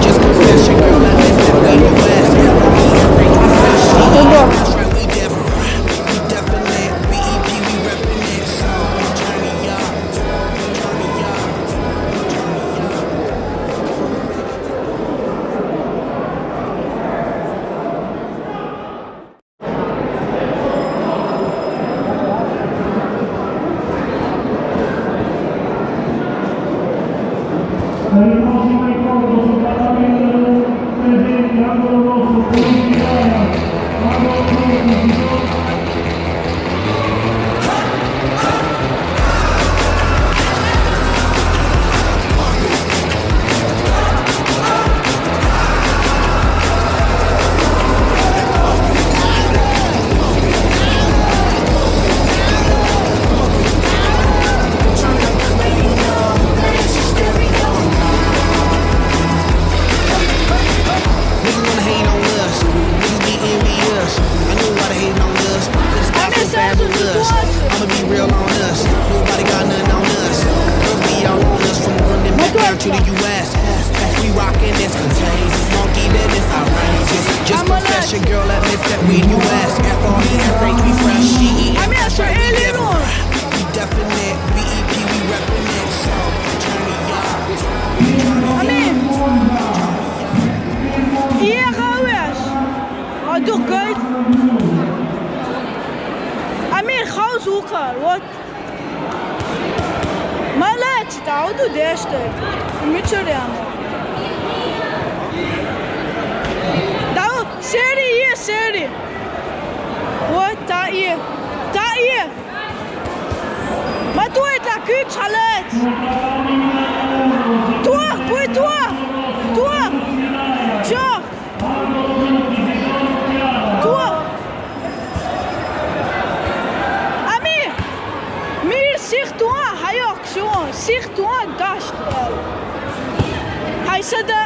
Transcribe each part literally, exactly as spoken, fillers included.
Just confession, girl, I miss that way you ask. Niggas wanna hate on us. Niggas be envious. I know why they hating on us. Cause I feel fabulous. I'ma be real on us. Nobody got nothing on us. Girls be all on us from London back down to the U S. We rockin' this contagious. Monkey business outrageous. Just confession, girl, admits that we U S. F R E S H, we fresh. G E F, that's right, we different. We definite. B E P, we reppin' it. So, turn me up. Амин. Иеговеш. Адугай. Амин, хаус ухар. Вот. Молодец, да, вот удеште. Мичуряма. Да, вот, сери, е, сери. Вот, та, е. Та, е. Матуй, та, кыт, шалец. Туа, пой, туа. Туа. Чё? Туа. Ами, мир сих туа, хайок, шо, сих туа, дашт. Хайсада.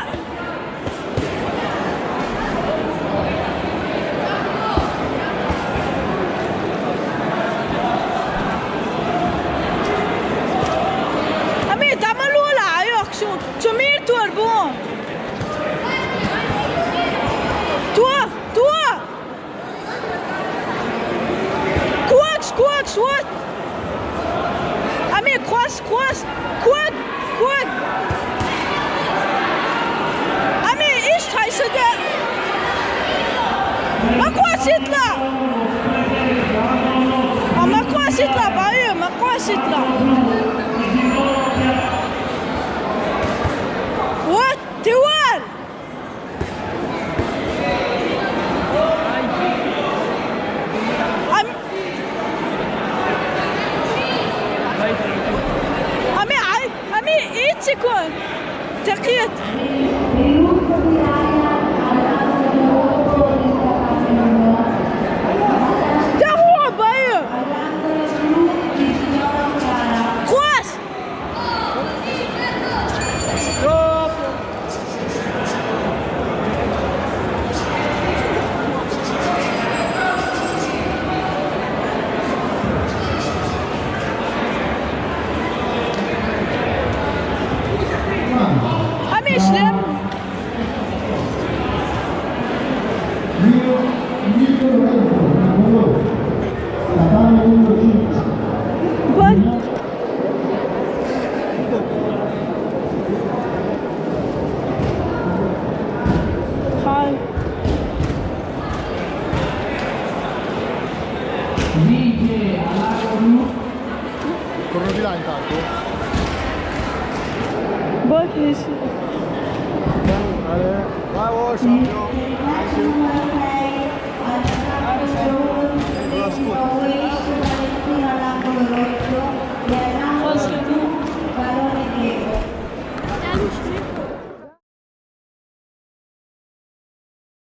Ами, тамалула, хайок, шо, шо мир туар бу. Туа, туа. Куакш, куакш, вот. Ами, куас, куас, куак, куак. Ами, иш хайсада. Ма куаситла. А ма куаситла, баю, ма куаситла. Вот, ты вар. Ам-, ами, ай, ами, ицикон. Текет. Давай, баю. Куас. Ами ишлем. Бай. Хай. Corrono di là intanto. Bak neyse. Bravo, şampiyon.